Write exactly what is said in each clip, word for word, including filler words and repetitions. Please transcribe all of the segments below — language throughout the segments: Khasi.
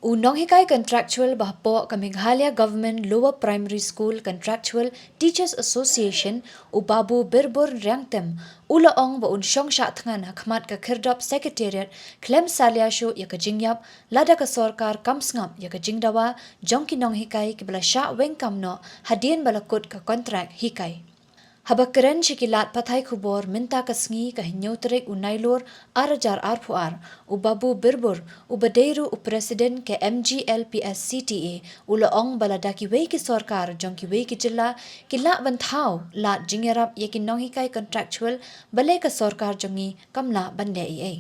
U nonghikai contractual ba hapoh ka Meghalaya Government Lower Primary School Contractual Teachers Association, u Babu Birbur Riangtem, u la ong ba un shong shah thngan ha khmat ka Khyrdop Secretariat khlem salia shuh ïa ka jingïap lada ka sorkar kam sngap ïa ka jingdawa jong ki nonghikai kiba la shah weng kam noh hadien ba la kut ka kontrak hikai. Haba kren sha ki lad pathai khubor mynta ka sngi ka hynñiew tarik u Nailur ar hajar arphew ar, u Babu Birbur, uba dei ruh u President ka M G L P S C T A, u la ong ba lada kiwei ki sorkar jong kiwei ki jylla ki lah ban thaw lad jingïarap ïa ki nonghikai contractual, balei ka sorkar jong ngi kam lah ban leh ei ei.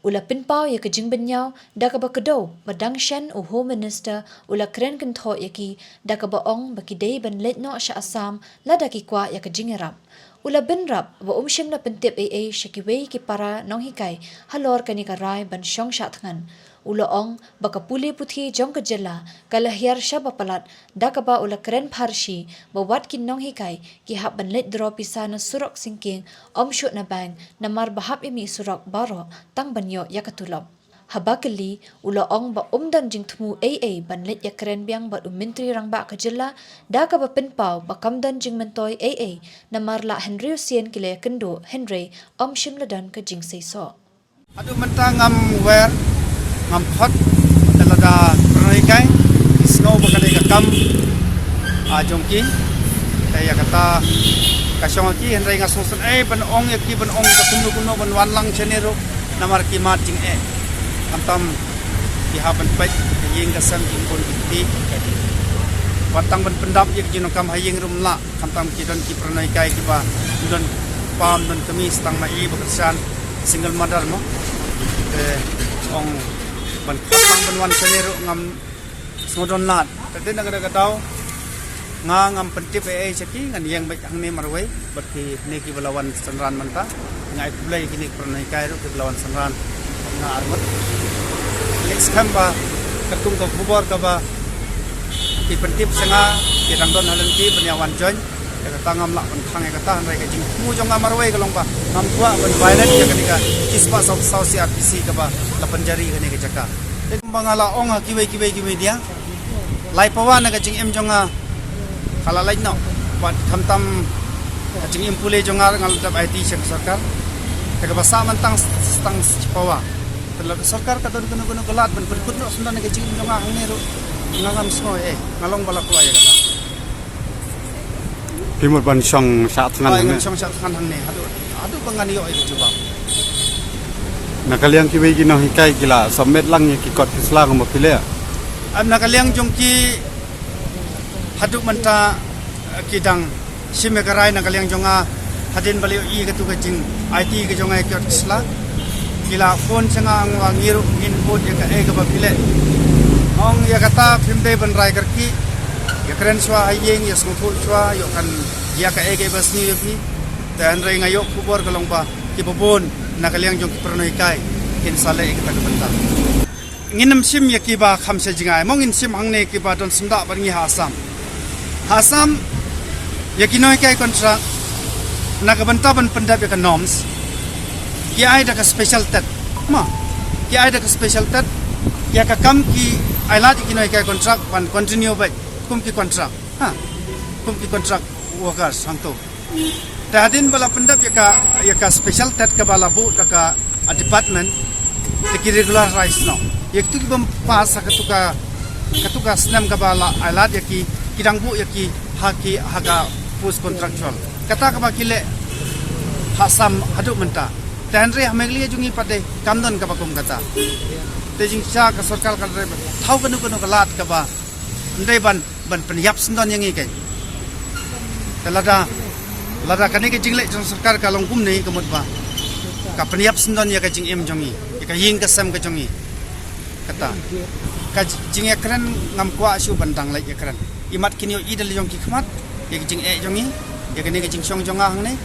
U la pynpaw ïa ka jingbynñiaw da kaba kdew ba dang shen u Home Minister u la kren kynthoh ïa ki da kaba ong ba ki dei ban leit noh sha Assam lada ki kwah ïa ka jingïarap. U la bynrap ba um shym la pyntip ei ei sha kiwei ki para nonghikai halor kane ka rai ban shong shah thngan. U la ong ba ka pule puthi jong ka jylla ka la hiar shaba palat da kaba u la kren pharshi ba wat ki nonghikai ki hap ban leit draw pisa na surok syngkien, ym shuh na bank, namar ba hap ïa mih surok baroh tang ban ïoh ïa ka tulop. Haba kylli, u la ong ba um don jingthmu ei ei ban leit ïakren biang bad u Myntri Rangbah ka jylla da kaba pynpaw ba kam don jingmyntoi ei ei, namar la hynriew sien ki la ïakynduh hynrei ym shym la don ka jingseisoh. Haduh mynta ngam wer, ngam khot, te lada pyrnai kai, ki sngew ba ka dei ka kam, a jong ki, te ïa kata, ka shong ki, hynrei nga sngewsynei ban ong ïa ki, ban ong ka kumno kumno ban wan lang shane ruh, namar ki mad jingeh. Khamtam, ki hap ban peit, ka ïing ka sem, ki khun ki kti, wat tang ban pyndap ïa ki jingdonkam ha ïing ruh ym lah. Khamtam ki don ki pyrnai kai kiba don pa ym don kmie, tang ma i ba kyrshan, single mother mo. Te ong ban khot lang ban wan shane ruh ngam sngewdon lad. Te dei na ka daw nga ngam pyntip ei ei sha ki, ngan ïeng beit hangne marwei bad kine kiba la wan synran mynta. Nga ai khublei kine ki pyrnai kai ruh kiba la wan synran. Nga arngut. Next time ba katkum ka khubor kaba ki pyntip sha nga, ki dang don ha lynti ban ïa wan join. Ïa kata ngam lah ban khang ïa kata, hynrei ka jingthmu jong nga marwei ka long ba ngam kwah ban violate ïa kane ka shispah saw saw C R P C kaba la pynjari kane ka jaka. Te kumba nga la ong ha kiwei kiwei ki media, lai pawa na ka jingim jong nga ka la lait noh. Bad khamtam ka jingim pule jong nga nga la dep aiti sha ka sorkar. Te kaba sah man tang, tang shi pawa. Te lada ka sorkar ka don kano kano ka lad ban pynkut noh sendon na ka jingim jong nga hangne ruh, nga ngam sngew ei ei, nga long ba la kwah ïa kata. Phi mut ban shong shah thngan hangne? Ai, ngan shong shah thngan hangne. Haduh, haduh ba ngan ïoh ïa ka jubab. Na ka liang kiwei ki nonghikai ki la submit lang ïa ki kot ki sla kumba phi leh? Am, na ka liang jong ki haduh mynta, eh, ki dang shim ïa ka rai na ka liang jong nga, hadien ba la ïohi katu ka jingaiti ka jong nga ïa ki kot ki sla. Ki la phone sha nga, ong ba ngi ruh ngin bud ïa kaei kaba phi leh. Ong ïa kata phim dei ban rai kyrkieh. Ïakren shuwa ha ïing, ïasngewthuh shuwa, ïoh kan ïa kaei kaei ba sniew ïa phi. Te hynrei nga ïoh khubor ka long ba kiba bun na ka liang jong ki pyrnai kai kin sa leh ïa kata ka bynta. Ngin ym shim ïa kiba kham sha jngai, mo, ngin shim hangne kiba don syndah bad ngi ha Assam. Ha Assam, ïa ki nonghikai kontrak, na ka bynta ban pyndep ïa ka norms, ki ai da ka special tet. Mo, ki ai da ka special tet, ïa ka kam ki ai lad ïa ki nonghikai kontrak ban continue beit kum ki kontrak. Ha, kum ki kontrak workers hangto. Te hadien ba la pyndep ïa ka, ïa ka special tet kaba la buh da ka, ah, department, te ki regularize noh. Ïa kitu kibym pass ha katu ka, katu ka snem kaba la ai lad ïa ki, ki dang buh ïa ki ha ki, ha ka post contractual. Kata kaba ki leh ha Assam haduh mynta. Te hynrei ha Meghalaya jong ngi pat de kam don kaba kum kata. Te jingshisha ka sorkar ka dei ban thaw kano kano ka lad kaba ym dei ban ban pynïap sendon ïa ngi keiñ. Te lada, lada kane ka jingleh jong sorkar ka long kumne ka mut ba ka pynïap sendon ïa ka jingim jong ngi, ïa ka ïing ka sem ka jong ngi. Kata ka jingïakren ngam kwah shuh ban dang leit ïakren. Imat kin ïohi da la jong ki khmat ïa ka jingeh jong ngi, ïa kane ka jingshong jong nga hangne.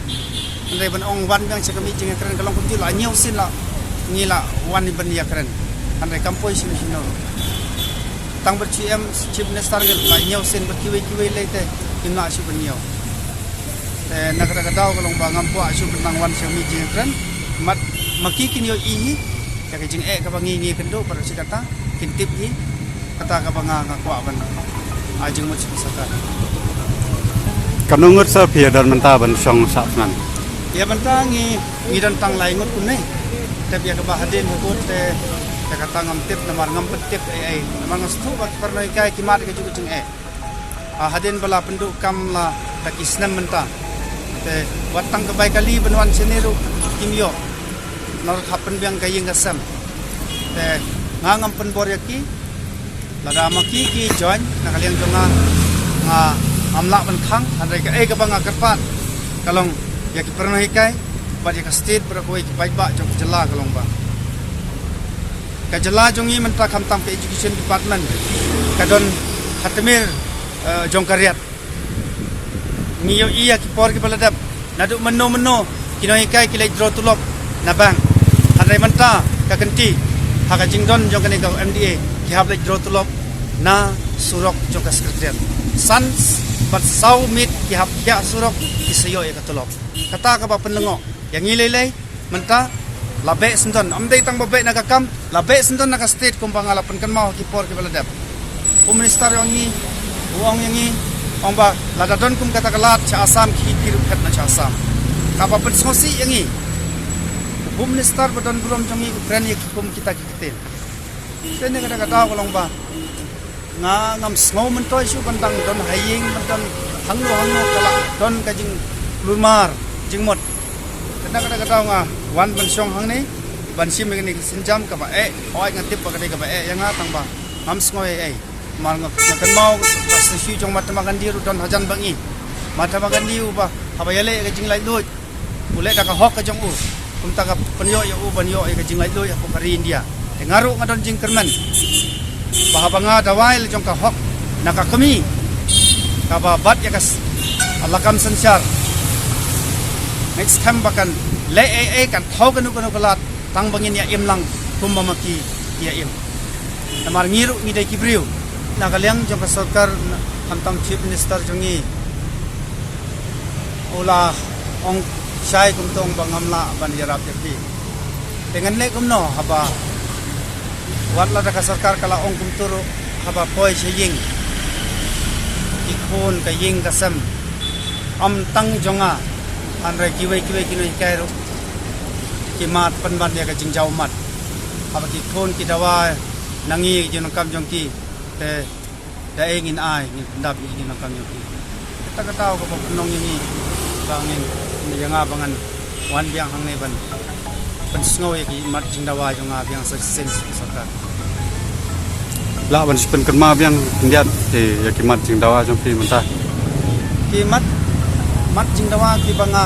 Hynrei ban ong wan biang sha ka miet jingïakren ka long kumjuh, la hynñiew sien la ngi la wan ban ïakren. Hynrei kam poi shano shano. Tang bad C M, Chief Minister ngi la hynñiew sien bad kiwei kiwei lei te kim lah shuh ban ïoh. Te na kata ka daw ka long ba ngam kwah shuh ban dang wan sha ka miet jingïakren. Mat ma ki kin ïohi hi ïa ka jingeh kaba ngi ngi kynduh bad shi katta. Kin tip hi, kata kaba nga nga kwah ban ai jingmut sha ka sorkar. Katno ngut sa phi ïa don mynta ban shong sah fngan? Ïa mynta ngi ngi don tang lai ngut kumne. Tep ïa kaba hadien ka kut te, te kata ngam tip namar ngam pyntip ei ei. Namar nga sngewthuh ba ki paralok hikai ki mad ka juh ka jingeh. Ah, hadien ba la pynduh kam la da ki snem mynta. Te wat tang ka bai kali ban wan shane ruh kim ïoh. Nalor hap pynbiang ka ïing ka sem. Te nga ngam pynbor ïa ki. Lada ma ki ki join na ka liang jong nga, nga ngam lah ban khang, hynrei kaei kaba nga kyrpad ka long ïa ki paralok hikai bad ïa ka state bad kawei ki paidbah jong ka jylla ka long ba ka jylla jong ngi mynta khamtam ka education department ka don ha tmier, eh, jong ka riat. Ngi ïohi ïa ki por kiba la dep naduh mynno mynno ki nonghikai ki leit draw tulop na bank. Hynrei mynta ka kynti ha ka jingdon jong kane ka M D A ki hap leit draw tulop na surok jong ka secretariat. San bad saw miet ki hap khiah surok ki sa ïoh ïa ka tulop. Kata kaba pynlyngngoh ïa ngi lei lei. Mynta la beh syndon, ym dei tang ba beh na ka kam, la beh syndon na ka state kumba nga la pynkynmaw ha ki por kiba la dep. U minister ong ïa ngi, u ong ïa ngi, ong ba lada don kum kata ka lad sha Assam ki, ki ruh phet na sha Assam. Kaba pynsngewsih ïa ngi, u minister ba don burom jong ngi u kren ïa ki kum kita ki ktien. Te ne kata ka daw ka long ba nga ngam sngew myntoi shuh ban dang don ha ïing, ban don hangno hangno ka la don ka jingkulmar jingmut. Kata kata kata nga wan ban shong hangne ban shim ïa kane ka sienjam kaba eh, hooid nga tip ba ka dei kaba eh ïa nga tang ba ngam sngew ei ei. Namar nga, nga kynmaw ka statue jong Mahatma Gandhi ruh don hajan ba ngi. Mahatma Gandhi uba haba ïaleh ïa ka jinglaitluid u leh da ka hok ka jong u. Kumta ka pynïoh ïa u ban ïoh ïa ka jinglaitluid hapoh ka ri India. Te nga ruh nga don jingkyrmen ba haba nga dawa ïa la jong ka hok na ka kmie kaba bat ïa ka s-, la kam synshar. Next time ba kan leh ei ei, kan thaw kano kano ka lad, tang ba ngin ïa im lang kumba ma ki ïa im. Namar ngi ruh ngi dei ki briew. Na ka liang jong ka sorkar, na, khamtam Chief Minister jong ngi u la ong shai kumto ba ngam lah ban ïarap ïa phi. Te ngan leh kumno haba wat la da ka sorkar ka la ong kumto ruh, haba poi sha ïing ki khun, ka ïing ka sem, ym tang jong nga, hynrei kiwei kiwei ki nonghikai ruh ki mad pynban ïa ka jingjaw mad. Haba ki khun ki dawa na ngi, ki jingdonkam jong ki, te da ei ngin ai, ngin pyndap ïa ki jingdonkam jong ki. Kata kata kaba pynlong ïa ngi ba ngin, ïa nga ba ngan wan biang hangne ban pynsngew ïa ki mat jingdawa jong nga biang sa shisien sha sorkar. Lah ban sa pynkynmaw biang khyndiat ïa ki mat jingdawa jong phi mynta. Ki mat, mat jingdawa kiba nga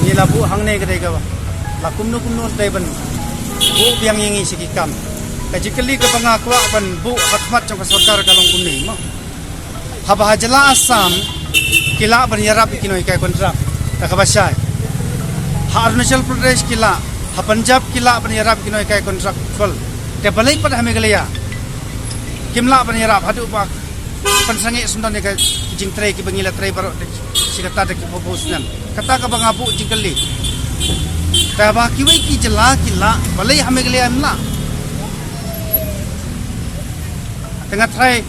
ngi la buh hangne ka dei kaba la kumno kumno dei ban buh biang ïa ngi sha ki kam. Ka jingkylli kaba nga kwah ban buh ha khmat jong ka sorkar ka long kumne mo. Haba ha jylla Assam ki lah ban ïarap ïa ki nonghikai kontrak da kaba shai. Ha Arunachal Pradesh ki lah, ha Punjab ki lah ban ïarap ïa ki nonghikai kontrak full. Te balei pat ha Meghalaya kim lah ban ïarap haduh ba pynsangeh syndon ïa ka jingtrei kiba ngi la trei baroh da shi katta da ki phew phew snem. Kata kaba nga buh jingkylli. Te haba kiwei ki jylla ki lah, balei ha Meghalaya ym lah? Te nga tharai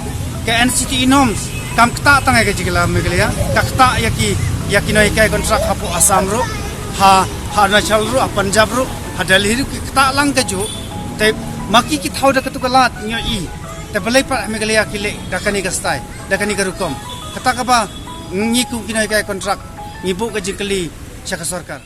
ka N C T E norms kam ktah tang ïa ka jylla Meghalaya, ka ktah ïa ki, ïa ki nonghikai kontrak hapoh Assam ruh, ha, ha Arunachal ruh, ha Punjab ruh, ha Delhi ruh ki ktah lang kajuh. Te ma ki ki thaw da katu ka lad ngi ïohi. Te balei pat ha Meghalaya ki leh da kane ka style, da kane ka rukom? Kata kaba ngi kum ki nonghikai kontrak ngi buh ka jingkylli sha ka sorkar.